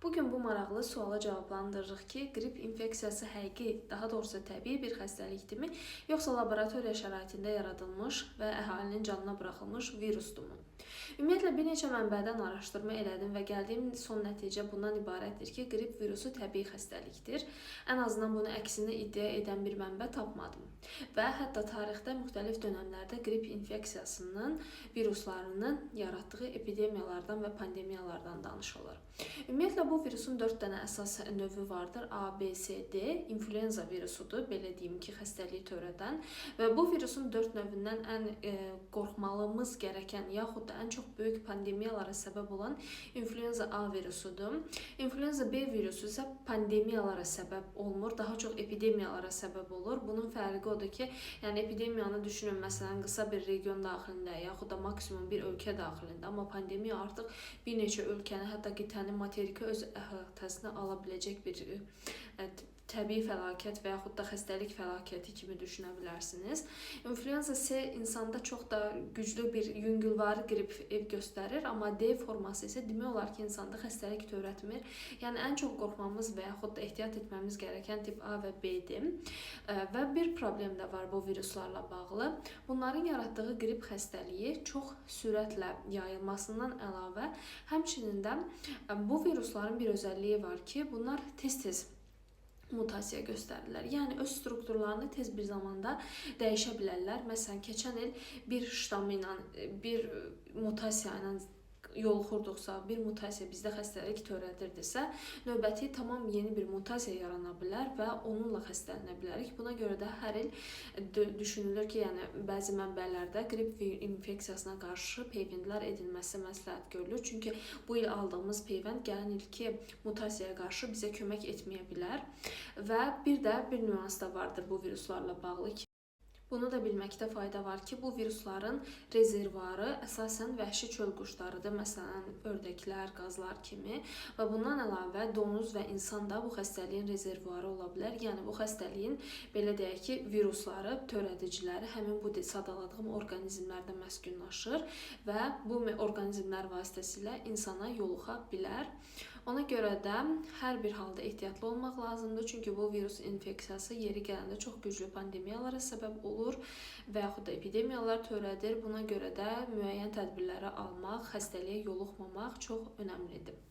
Bugün bu maraqlı suala cavablandırırıq ki, qrip infeksiyası həqiqi, daha doğrusu təbii bir xəstəlikdirmi, yoxsa laboratoriya şəraitində yaradılmış və əhalinin canına buraxılmış virusdurmu? Ümumiyyətlə bir neçə mənbədən araşdırma elədim və gəldiyim son nəticə bundan ibarətdir ki, qrip virusu təbii xəstəlikdir. Ən azından bunu əksini iddia edən bir mənbə tapmadım. Və hətta tarixdə müxtəlif dönəmlərdə qrip infeksiyasının viruslarının yaratdığı epidemiyalardan və pandemiyalardan danışılır. Ümumiyyətlə bu virusun 4 dənə əsas növü vardır. A, B, C, D influenza virusudur, belə deyim ki, xəstəliyi törədən və bu virusun 4 növündən ən qorxmalımız gərəkən yaxud da ən çox böyük pandemiyalara səbəb olan influenza A virusudur. İnfluenza B virusu isə pandemiyalara səbəb olmur, daha çox epidemiyalara səbəb olur. Bunun fərqi odur ki, yəni epidemiyanı düşünün, məsələn, qısa bir region daxilində yaxud da maksimum bir ölkə daxilində, amma pandemiya artıq bir neçə ölkəni, hətta qitəni, materiki öz əhatəsinə ala biləcək bir təbii fəlakət və yaxud da xəstəlik fəlakəti kimi düşünə bilərsiniz. İnfluenza C insanda çox da güclü bir yüngülvari qrip göstərir, amma D forması isə demək olar ki, insanda xəstəlik törətmir. Yəni ən çox qorxmamız və yaxud da ehtiyat etməmiz gərəkən tip A və B-dir. Və bir problem də var bu viruslarla bağlı. Bunların yaratdığı qrip xəstəliyi çox sürətlə yayılmasından əlavə, həmçinin də bu virusların bir özəlliyi var ki, bunlar tez-tez mutasiya göstərirlər. Yəni öz strukturlarını tez bir zamanda dəyişə bilərlər. Məsələn, keçən il bir ştamı ilə, bir mutasiya ilə yoluxurduqsa, bir mutasiya bizdə xəstəlik törədirdisə, növbəti tamam yeni bir mutasiya yarana bilər və onunla xəstələnə bilərik. Buna görə də hər il düşünülür ki, yəni bəzi mənbələrdə qrip infeksiyasına qarşı peyvəndlər edilməsi məsləhət görülür. Çünki bu il aldığımız peyvənd gələn ilki mutasiyaya qarşı bizə kömək etməyə bilər. Və bir də bir nüans da vardır bu viruslarla bağlı ki, bunu da bilməkdə fayda var ki, bu virusların rezervuarı əsasən vəhşi çöl quşlarıdır, məsələn, ördəklər, qazlar kimi və bundan əlavə donuz və insan da bu xəstəliyin rezervuarı ola bilər. Yəni bu xəstəliyin, belə deyək ki, virusları, törədiciləri həmin bu sadaladığım orqanizmlərdə məskunlaşır və bu orqanizmlər vasitəsilə insana yoluxa bilər. Ona görə də hər bir halda ehtiyatlı olmaq lazımdır. Çünki bu virus infeksiyası yeri gələndə çox güclü pandemiyalara səbəb olur və yaxud da epidemiyalar törədir. Buna görə də müəyyən tədbirləri almaq, xəstəliyə yoluxmamaq çox önəmlidir.